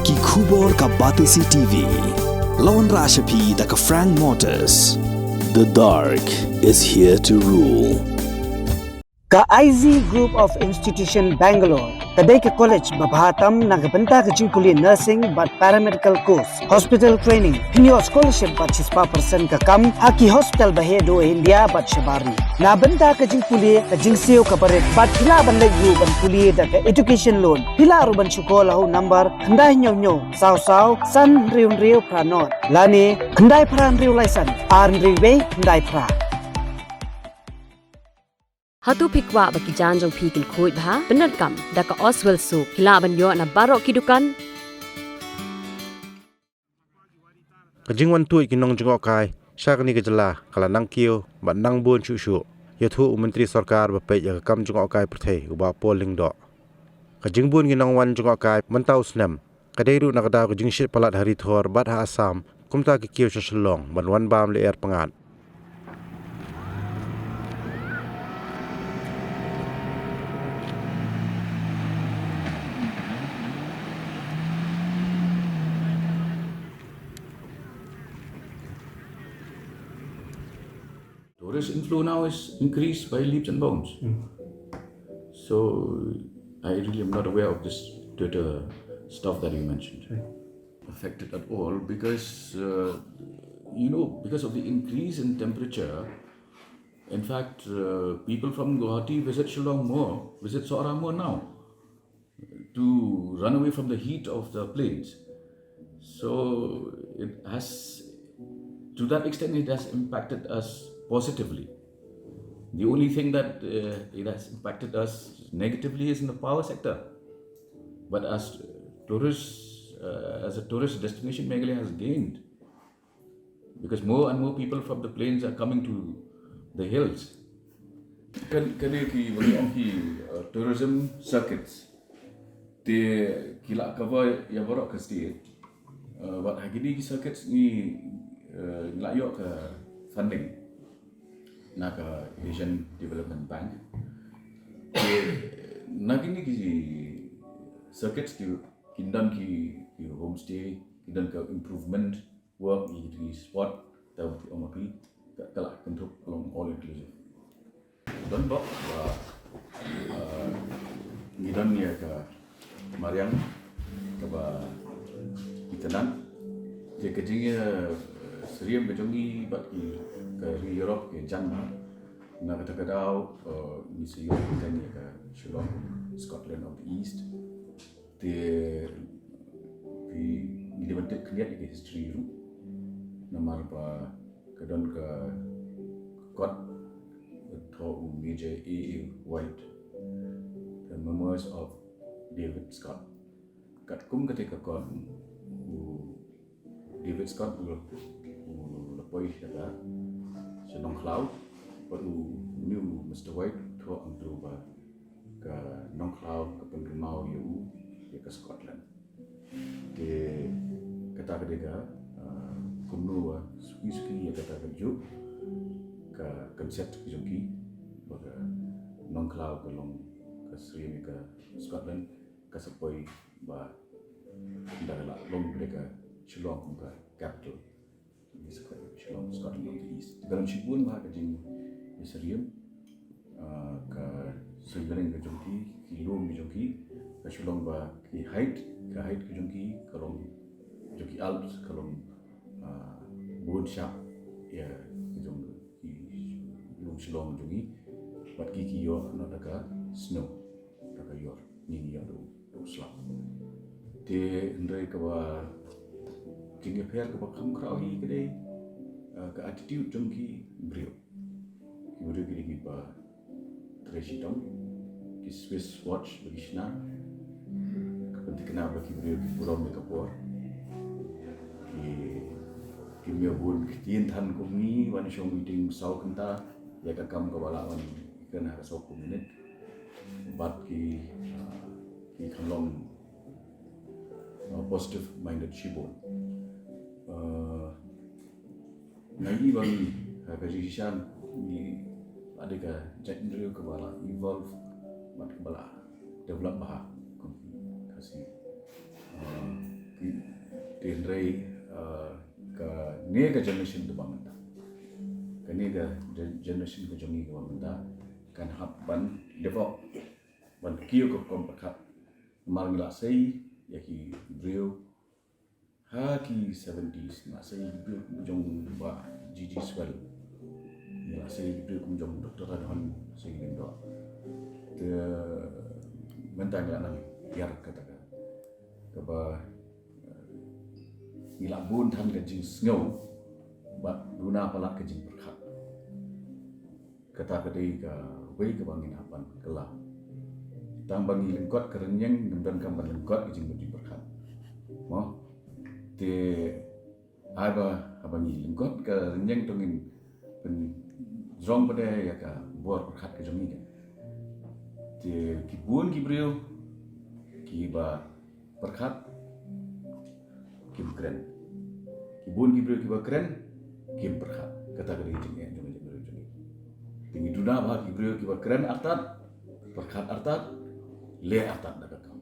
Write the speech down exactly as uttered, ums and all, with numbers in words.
Ki khubor ka Batesi T V. La wanrah sha phi da ka Frank Motors. The dark is here to rule. Ka I Z Group of Institution Bangalore ka dei ka college ba bha tam na ka bynta ka jingpule nursing bad paramedical course, hospital training, pynïoh scholarship bad shispah percent ka kam ha ki hospital ba heh duh India bad shabar ri. Na bynta ka jingpule ka jingsiew ka barit bad phi lah ban leit ruh ban pule da ka education loan. Phi lah ruh ban shu call ha u number khyndai hynñiew hynñiew saw saw san hynriew hynriew phra nod lane khyndai phra hynriew lai san ar hynriew wei khyndai phra. Hato phi kwah ba ki jaiñ jong phi kin khuid bha? Pyndonkam da ka Oswell Soap, phi lah ban ïoh na baroh ki dukan. Ka jingwan tuid ki nongjngohkai sha kane ka jylla ka la nang kiew bad nang bun shuh shuh, ïathuh u Myntri Sorkar ba peit ïa ka kam jngohkai pyrthei, u Bah Paul Lyngdoh. Ka jingbun ki nongwan jngohkai mynta u snem ka dei ruh na ka daw ka jingshit palat ha Ri Thor bad ha Assam, kumta ki kiew sha Shillong ban wan bam lyer pyngngad. Tourist inflow now is increased by leaps and bounds. So I really am not aware of this Twitter stuff that you mentioned. Affected at all because, uh, you know, because of the increase in temperature, in fact, uh, people from Guwahati visit Shillong more, visit Sohra more now to run away from the heat of the plains. So it has, to that extent, it has impacted us positively. The only thing that, uh, it has impacted us negatively is in the power sector. But as tourists, uh, as a tourist destination, Meghalaya has gained because more and more people from the plains are coming to the hills. Kan, kane ki, ba ngi ong ki, uh, tourism circuits. Te ki la cover ïa baroh ka state. Uh, bad ha kine ki circuits ngi, uh, ngi la ïoh ka funding na ka Asian Development Bank. Te na kine ki circuits ki, kin don ki, ki homestay, kin don ka improvement work, ïa ki spot, te ong ma phi ka, ka la kynthup ka long all inclusive. Don bok ba, uh, ngi don ïa ka mariang kaba itynnad. Te ka jingïa, uh, syriem ka jong ngi bad ki ka ri Europe ka jan bha. Na kata ka daw, uh, ngi sa ïoh pyntheng ïa ka Shillong, Scotland of the East. Te phi, ngi dei ban tip khyndiat ïa ka history ruh. Namar ba ka don ka kot thoh u Major A A White, The Memoirs of David Scott. Katkum kata ka kot u David Scott u la, u la poi sha ka, sha Nongkhlaw. Bad u, une u Mister White u thoh hangto ba ka Nongkhlaw ka pynkynmaw ïa u ïa ka Scotland. Te kata ka dei ka, ah, kumno ba suki suki ïa kata ka juk ka concept ka jong ki ba ka Nongkhlaw ka long ka syriem ïa ka Scotland, ka sa poi ba da ka la long ka dei ka Shillong kum ka capital. Ngi sa kwah Shillong, Scotland of the East. Te ka long shibun bha ka jingïasyriem, ah, ka syriem ka jong ki, ki lum ki jong ki, ka shu long ba ki height, ka height ka jong ki, ka long jong ki Alps, ka long, ah, bun shap ïa ka jong ki lum Shillong jong ngi, bad ki ki ïoh noh da ka snow, da ka ïor. Ngi ngi ïa du, du slap. Te hynrei kaba jingïapher kaba kham khraw hi ka dei, eh, ka attitude jong ki briew. Ki briew ki dei kiba trei shitom, ki Swiss watch ba ki shna. Ka pynthikna ba ki briew ki burom ïa ka por. Ki, kim ïa bun ktien than kum ngi, wan shong meeting saw kynta, ïa ka kam kaba lah wan ïa ka na ka saw phew minit. Bad ki, ah, ki kham long, ah, positive minded shibun. Ah, nga i ba ngi, ah, ka jingshisha ngi la dei ka jaitbynriew kaba la evolve bad kaba la develop bha kum ki Khasi. Ah, ki Te hynrei, eh, kane ka generation kaba mynta, kane ka gen- generation ka jong ngi kaba mynta kan hap ban develop, ban kiew ka rukom pyrkhat. Namar ngi la sei ïa ki briew ha ki seventies, ngi la sei ki briew kum jong Bah G G Swell, ngi la sei ki briew kum jong Doctor Radhon Sing Lyngdoh. Te mynta ngi la nang hiar kata ka kaba, eh, ngi la bun than ka jingsngew bad duna palat ka jingpyrkhat. Kata ka dei kawei kaba ngin hap ban kylla. Tang ba ngi lyngkot ka rynïeng, ngim donkam ban lyngkot ka jingmut jingpyrkhat. Mo? Te haba, haba ngi lyngkot ka rynïeng to ngin pynjrong pat ïa ka bor pyrkhat ka jong ngi. Te ki bun ki briew kiba pyrkhat kim kren. Ki bun ki briew kiba kren kim pyrkhat. Kata ka dei jingeh jong ngi, jong ngi. Te ngi duna ba ki briew kiba kren artat, pyrkhat artat, leh artat da ka kam.